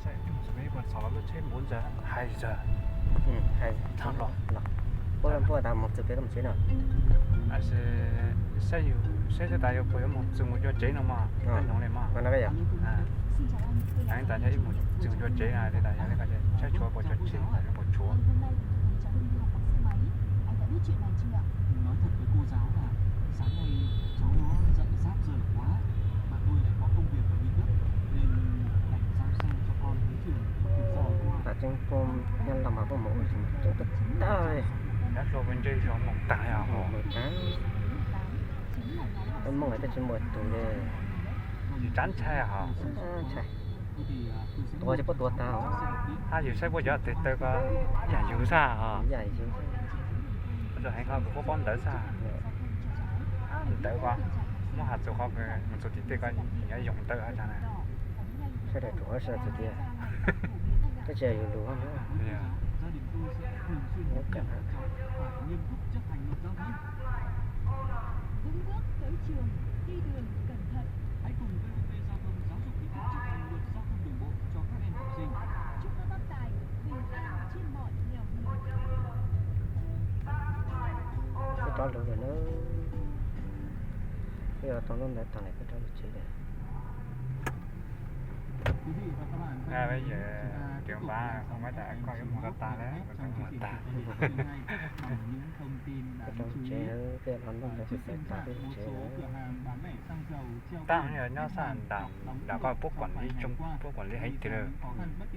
Saib ib mus txog pem, ib mus txog lub tsheb npuv ntawd hais zog. Hais los, puab tas mus txog pem koj mus tsev no. Saib, saib tas yog puas yuav mus txog mus cov tsev no mas, koj noog li mas. Ib mus txog mus cov tsev no li tas yog li ko, saib tshuav puas cov tsev tas puas tshuav. Tam tseeb puab nyob los mas puab mus ua tseeb tag li. Nyob hlo puab ntsej zog moog tag li os. Moog tag. Tuaj moog tab sis muaj tug li. Tsis tsav ntshai os. Ntshai. Tuav ces puab tuav tag os. Hab yus saib puab cov tes taw ko yam yus xwb os. Yam yus. Puab tsuas heev qhov kws puab paub ntawv xwb. Ntawv ko muab has txug qhov kws mus txug tim tej ko yuav yoom ntawv has tas na. Sawv daws tsuas sawv daws txug tias, tab sis yus lus. Koj rov lug lawm na. Koj yuav tau lub ntawd tag lawm koj rov lug tsev lawm. Peb yawg Tiav Npav, koj muab tas koj yuav mus tag lawm, koj mus tag. Koj rov lug tsev na, koj yuav los noj ntawd xwb tas peb lug tsev na. Tab yog nyob sab nram, nram koj puab kuam li tsoo, puab kuam li heev tiag,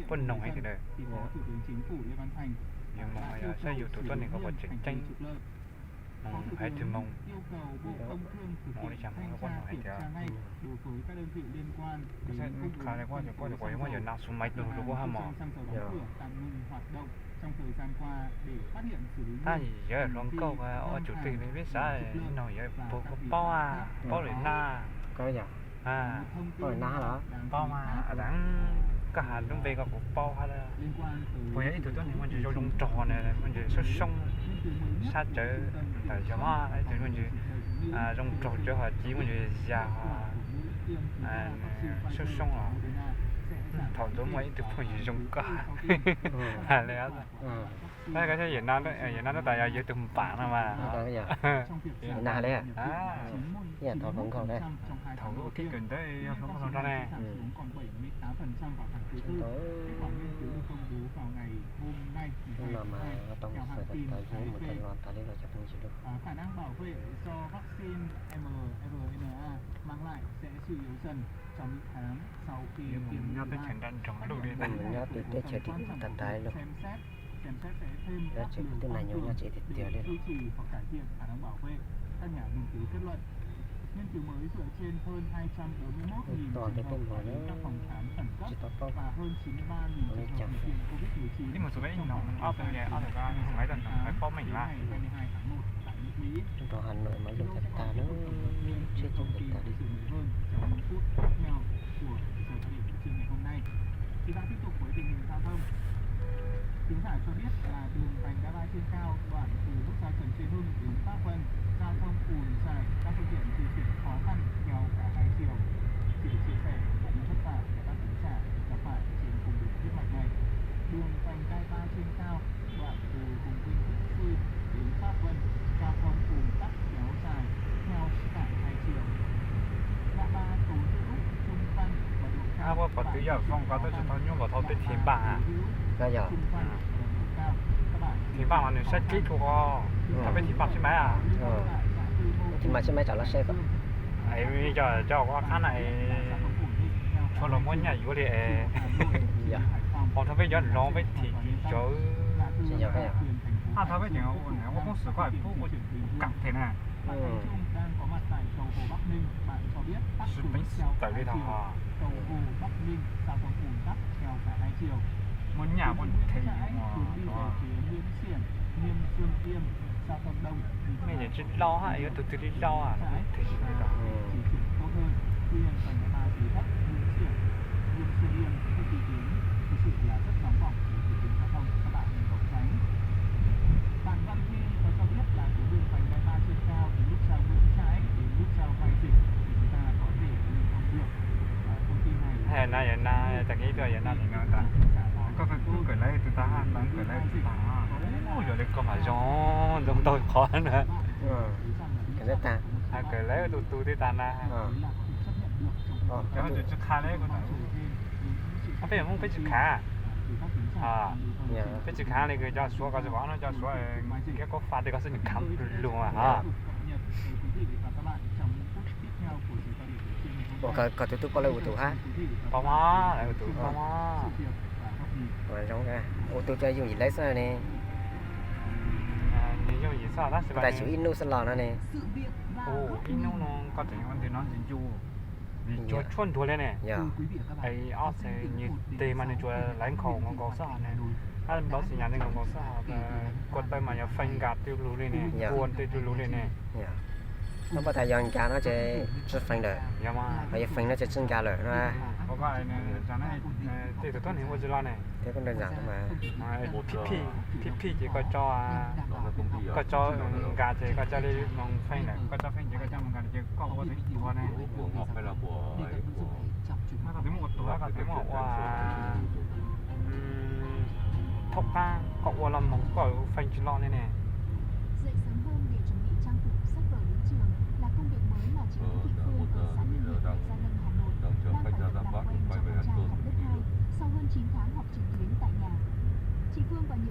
puab noog heev tiag. Yus moog yog saib yus tus tuab neeg ko puas tseem ceeb. Moog hais twg moog, moog li cas moog puab noog heev tiag. Qha li kuv, kuv yuav muab yawg naj xu maiv tug rua puab hab mog. Tab yawg hluas nkauj ua tsum twg peb xav noog yawg puas paub, paub lwm nab. Paub mas, koj has lub npe ko kuv paub hab. Puas yog ib tug tuab neeg muaj ntsis zoo zoo nraug na, muaj ntsis soob soob, sab tsawv, ntawm yog mas ib tug muaj ntsis zoo nraug tsawv hos ci muaj ntsis yag, soob soob os. Thaum ntxuav muaj ib tug phooj ywg zoo koj has li. Yawm Nab tab tas yog yawg tus npam no mas. Yawm Nab li, yam thaum hluas nkauj na. Thaum lub kib kawm ntawv yog hluas nkauj hluas nraug ne. Ntawd no mas tau xav tas tas yog mus tau no tas li los cov phooj ywg lub. Nyob teb chaws nraj nroog lug li, nyob teb chaws tim tas tas li lug. Nyob tsev kuv twb nag nyuag nyob tsev tiag tiag li. Tos ntev peb mus na, tsis tau paub ua li cas. Ib mus txug peb ib noog ob tug, ob tug maiv tau noog maiv paub meej mas. Rau Hà Nội mas lug tag tag na, tsheb tseem tag tag li. Chúng ta cho biết là đường vành đai ba trên cao đoạn từ nút giao Trần Duy Hưng đến Pháp Vân, giao thông ùn dài, các phương tiện di chuyển khó khăn theo cả hai chiều. Sự chia sẻ và những vất vả của các thính giả gặp phải trên cung đường huyết mạch này. Đường vành đai ba trên cao đoạn từ Hùng Vương Quốc Sư đến Pháp Vân, giao thông ùn tắc kéo dài theo cả hai chiều. Ngã ba Tô Hữu, Trung Văn và Đô Ab, Cao, pom twv yog Phong ko twb tsis tau nyuaj npaum thaum peb thim npaj. Thim npaj mas nws saib kib kawg os. Thaum peb thim npaj xib maiv a. Thim npaj xib maiv tsam lub saib kom. Cov, cov ua qab na, tshuav los muab nyaj yuav li. Yog, thaum peb cov hloov peb thim tsis tau. Thaum peb tseem ua poob xwm koj pub ua kam them na. Sib peev xwm tawm li thaum muab nyaj muab them. Nej yeej tsis laus hab, yuav tus twg li laus, them li thaum. Hab Na yog na, tag kis tuaj yog na li no tas. Koj Facebook kawm lawv tus tag, kawm lawv tus tag. Ub, yog li koj mas zoo, zoo ntau qhov na. Kawm lawv tus tus twb tag na. Cov tsis qha li, peb Hmoob peb tsis khav. Peb tsis khav li, kws cov Suav ko tsis pom no, cov Suav kiab koj fa tej ko xwb nws khav lug ha. Ua kom tus tub paub lawv ua tus hab. Paub mas, lawv ua tus paub mas. Ua zoo, ua tus cov yooj yim lawv xwb ne. Nws yooj yim xwb tab sis tas xyov ib hnub xwb los no ne. Ib hnub no koj tseem ua ntws no ntws ncu, vim tsuas tshuaj ntuag li ne. Yog. Es ob txhais nws teg mas nws tsuas laiv nkhaus nkaus nkaus xwb ne. Ab, npau xi nyas li nkaus nkaus xwb, kua tawb mas yog feeb nkag twb lug li ne, kua tej twb lug li ne. Yog. Koj paub tas yog nkag no ces tsi feeb lawm, ho yog feeb no ces tsi nkag lawm no. Tej tus tuab neeg ua tsis los ne. Phij phij ces koj tso, koj tso nkag ces koj tso li moog feeb lawm, koj tso feeb ces koj tso moog nkag ces koj ua tseem tuag ne. Koj tseem muaj ua tuag, koj tseem muaj ua thaub qab, koj ua los moog koj feeb tsis loj li ne.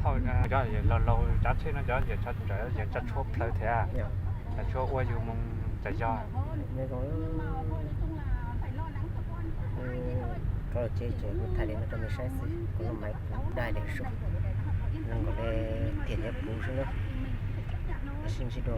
Thaum cov laug laug cav tsheb no cov yeej tso tshuaj plawg thiab, cov tshuaj ua yus moog tas zog. Koj ces kuv thaij li no rau mej saib xwb, kuv lub maiv kuv dai lawm sub, zoo nkaus li tiam nyob kuv xwb na. Sib ntsib dua